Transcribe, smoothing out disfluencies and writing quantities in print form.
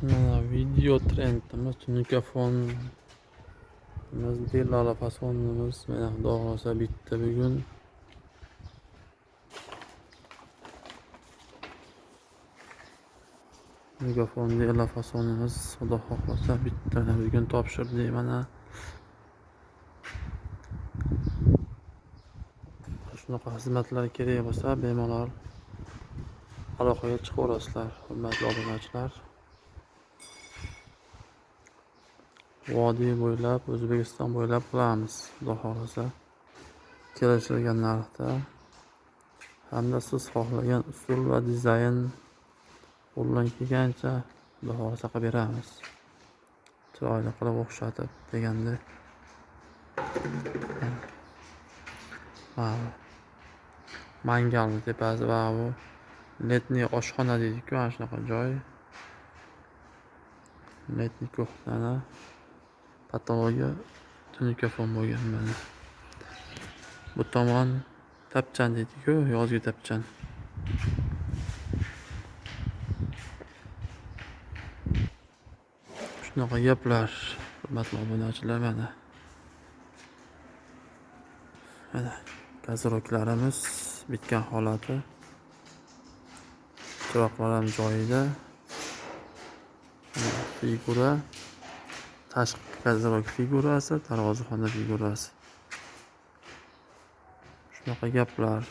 Mana video trendimiz, tunikafonimiz, delala fasonimiz mana xudo xohlasa bitdi bugun. Mikrofon dela fasonimiz xudo xohlasa bitdi. Mana bugun topshirdik mana. Shunaqa xizmatlar kerak bo'lsa, bemalol aloqaga chiqaverasizlar, hurmatli obunachilar. Vodiy bo'ylab, O'zbekiston bo'ylab qilamiz, xudo xohlasa. Kelishilgan narxda hamda siz xohlagan usul va dizayn qo'ldan kelgancha xudo xohlasa qilib beramiz. Chiroyli qilib o'xshatib deganda. Mana mangalni tepasi va bu letniy oshxona deydi-ku, mana shunaqa joy. Letniy kuxnani patologiya tunikafon bo'lgan mana. Bu tomon tapchan deydi-ku, yozgi tapchan. Shunaqa gaplar, hurmatli obunachilar mana. Mana gaziroklarimiz bitgan holati. Chiroqlar ham joyida. Figura, tashqi gazirok figurasi, darvozaxona figurasi. Shunaqa gaplar.